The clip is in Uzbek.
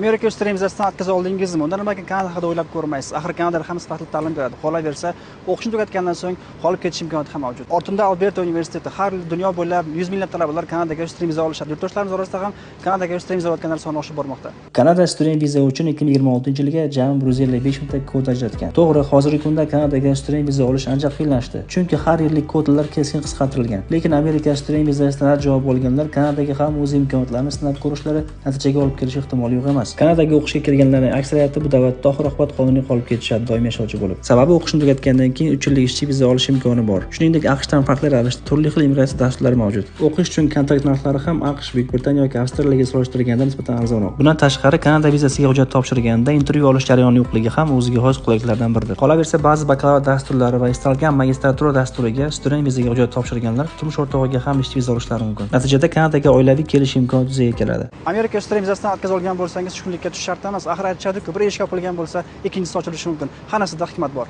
Amerika student vizasidan o'tkaza oldingizmi? Unda nimaga Kanada haqida o'ylab ko'rmaysiz? Axir Kanadada ham sifatli ta'lim beradi. Qolaversa, o'qishni tugatgandan so'ng qolib ketish imkoniyati ham mavjud. Ortimda Alberta universiteti. Har yil dunyo bo'ylab 100 minglab talabalar Kanadaga student viza olishadi. Yurtdoshlarimiz orasida ham Kanadaga student viza olayotganlar soni oshib bormoqda. Kanada student viza uchun 2026-yilga jami 155 mingta kvota ajratgan. To'g'ri, hozirgi kunda Kanadaga student viza olish ancha qiyinlashdi. Chunki har yillik kvotalar keskin qisqartirilgan. Lekin Amerika student vizasidan rad javob olganlar Kanadaga ham o'z imkoniyatlarini sinab ko'rishlari natijaga olib kelishi ehtimoli yo'q emas. Kanadaga o'qishga kelganlarning aksariyati bu davlatda oxir-oqibat qonuniy qolib ketishadi, doimiy yashovchi bo'lib. Sababi o'qishni tugatgandan keyin 3 yillik ishchi viza olish imkoni bor. Shuningdek, AQShdan farqli ravishda turli xil immigratsiya dasturlari mavjud. O'qish uchun kontrakt narxlari ham AQSh, Buyuk Britaniya yoki Avstraliyaga solishtirganda nisbatan arzonroq. Bundan tashqari, Kanada vizasiga hujjat topshirganda intervyu olish jarayoni yo'qligi ham o'ziga xos qulayliklardan biridir. Qolaversa, ba'zi bakalavr dasturlari va istalgan magistratura dasturiga student vizaga hujjat topshirganlar turmush o'rtog'iga ham ishchi viza olishlari mumkin. Natijada Kanadaga oilaviy kelish imkoni yuzaga keladi. Amerika student vizasidan o'tkaza olgan bo'lsangiz, tushkunlikka tushish shart emas. Axir aytishadi-ku, bir eshik yopilgan bo'lsa, ikkinchisi ochilishi mumkin. Hammасida hikmat bor.